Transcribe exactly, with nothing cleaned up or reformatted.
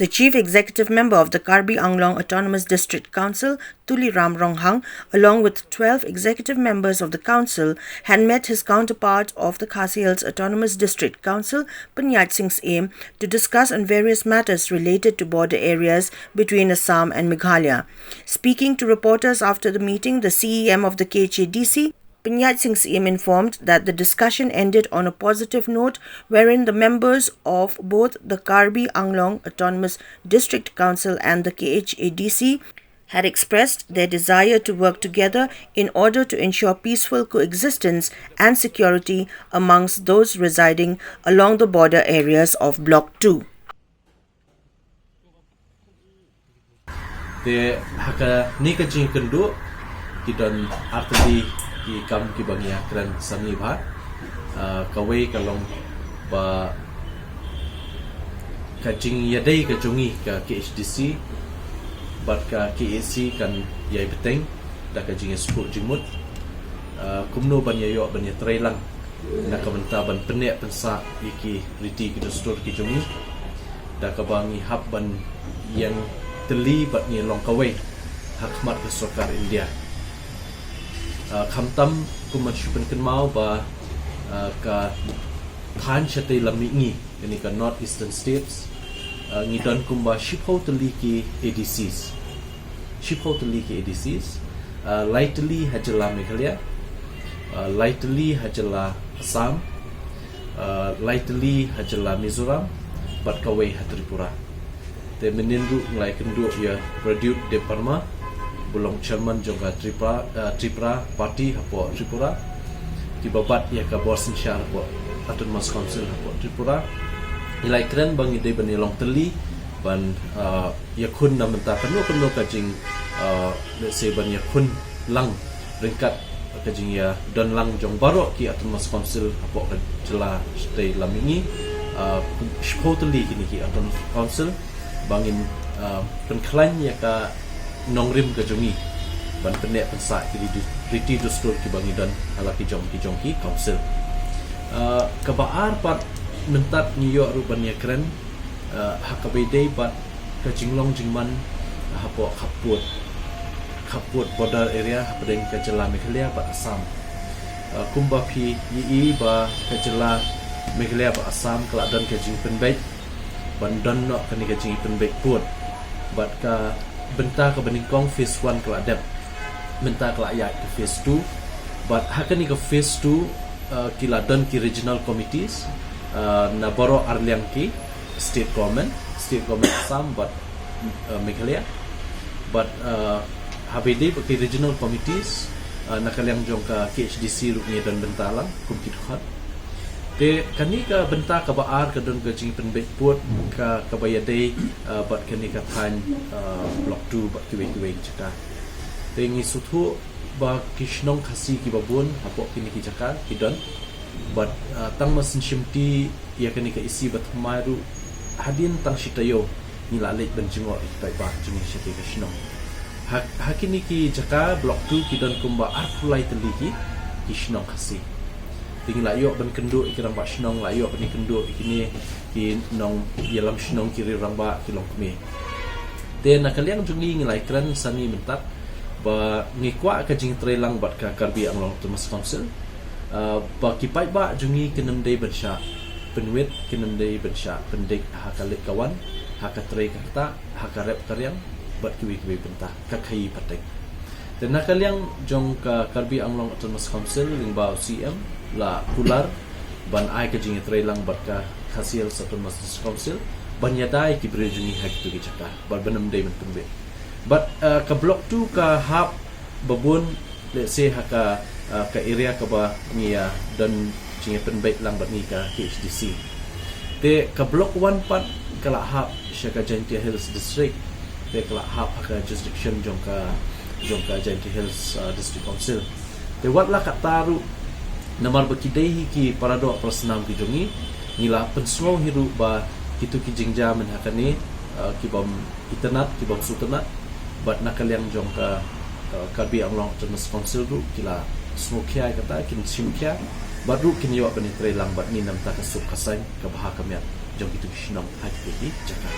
The Chief Executive Member of the Karbi Anglong Autonomous District Council, Tuliram Ronghang, along with twelve executive members of the council, had met his counterpart of the Khasi Hills Autonomous District Council, Panchayat Singh Syiem, to discuss on various matters related to border areas between Assam and Meghalaya. Speaking to reporters after the meeting, the C E M of the K H A D C, Panchayat Singh Syiem, informed that the discussion ended on a positive note, wherein the members of both the Karbi Anglong Autonomous District Council and the K H A D C had expressed their desire to work together in order to ensure peaceful coexistence and security amongst those residing along the border areas of Block two. Te ha kane ka jingkynduh ki don artylli ki kam kiba ngi ïakren sani bha. Ah, kawei ka long ba ka jingïadei ka jong ngi ka K H D C bad ka K A C kan ïai bteng da ka jingïasuk jingmut. Ah, kumno ban ïa ïoh ban ïatrei lang na ka bynta ban pynneh pynsah ïa ki riti ki dustur ki jong ngi da kaba ngi hap ban ïeng tylli bad ngi long kawei ha khmat ka sorkar India. Ah, khamtam kum ban shu pynkynmaw ba, ah, ka thaiñ shatei lam mihngi, kane ka North Eastern States, ah, ngi don kumba shiphew tylli ki A D Cs. Shiphew tylli ki A D Cs, ah, lai tylli ha jylla Meghalaya, ah, lai tylli ha jylla Assam, ah, lai tylli ha jylla Mizoram, bad kawei ha Tripura. Te mynnin ruh ngi la ïakynduh ïa Pradyut Debbarma, ba long chairman jong ka Tripura, ah, Tripura Party hapoh Tripura, kiba bat ïa ka bor synshar hapoh Autonomous Council hapoh Tripura. Ngi la ïakren ba ngi dei ban ïa long tylli ban, ah, ïakhun na bynta kano kano ka jing, ah, let's say ban ïakhun lang ryngkat ka jingïadon lang jong baroh ki Autonomous Council hapoh ka jylla shatei lam mihngi, ah, shiphew tylli kine ki Autonomous Council ba ngin, ah, pynkhlaiñ ïa ka nongrim ka jong ngi ban pynneh pynsah ki riti, riti dustur kiba ngi don ha la ki jong ki jong ki council. Ah, kaba ar pat mynta ngi ïoh ruh ban ïakren, ah, ha kaba ïadei bad ka jinglong jingman hapoh khappud, khappud border area hapdeng ka jylla Meghalaya bad Assam. Ah, kumba phi ïohi ba ka jylla Meghalaya bad Assam ka la don ka jingpynbeit ban don noh kane ka jingpynbeit pud. Bad ka bynta kaba nyngkong phase one ka la dep. Mynta ka la ïaid ka phase two. Bad ha kane ka phase two, ah, ki la don ki regional committees, ah, na baroh arliang ki state government, state government Assam bad, ah, Meghalaya. Bad, ah, haba ïadei bad ki regional committees, ah, na ka liang jong ka K H D C ruh ngi don bynta lang kum ki dkhot. Te kane ka bynta kaba ar ka don ka jingpynbeit pud ka, kaba ïadei, ah, bad kane ka thaiñ, ah, Block two bad kiwei kiwei ki jaka. Te ngi sngewthuh ba ki shnong Khasi kiba bun hapoh kine ki jaka ki don. Bad, ah, tang ba sngewsih ïa kane ka issue ba thymmai ruh hadien tang shi taïew ngi la leit ban jngoh ïa ki paidbah jong ngi sha ki ka shnong. Ha, ha kine ki jaka Block two ki don kumba arphew lai tylli ki, ki shnong Khasi. Te ngi la ïoh ban kynduh ïa ki rangbah shnong, la ïoh ban ïakynduh ïa kine ki nongïalam shnong, ki riew rangbah, ki longkmie. Te na ka liang jong ngi ngi la ïakren sani mynta ba ngi kwah ka jingtrei lang bad ka Karbi Anglong Autonomous Council, ah, ba ki paidbah jong ngi kin ym dei ban shah pynwit, kin ym dei ban shah pyndik ha ka leit ka wan, ha ka trei ka ktah, ha ka rep ka riang bad kiwei kiwei bynta, ka khaïi pateng. Te na ka liang jong ka Karbi Anglong Autonomous Council lyngba u C M la kular ban ai ka jingïatrei lang bad ka Khasi Hills Autonomous District Council ban ïada ïa ki briew jong ngi ha kito ki jaka bad ban ym dei ban pynwit. Bad, ah, ka Block two ka hap ba bun, let's say, ha ka, ah, ka area kaba ngi ïa don jingïapynbeit lang bad ngi ka K H D C. Te ka Block one pat ka la hap sha ka Jaintia Hills District. Te ka la hap ha ka jurisdiction jong ka, jong ka Jaintia Hills, ah, District Council. Te wat la katta ruh, namar ba ki dei hi ki paradoh parasnam ki jong ngi, ngi la pynsngew hi ruh ba kito ki jingjia mynhynnin ha kane, ah, ki bym itynnad, ki bym sngewtynnad, bad na ka liang jong ka, ah, Karbi Anglong Autonomous Council ruh ki la sngewkhia ïa kata, kin shim khia, bad ruh kin ïoh ban ïatrei lang bad ngi na bynta ka suk ka saiñ, ka bha ka miat jong kito ki shnong ha kito ki jaka.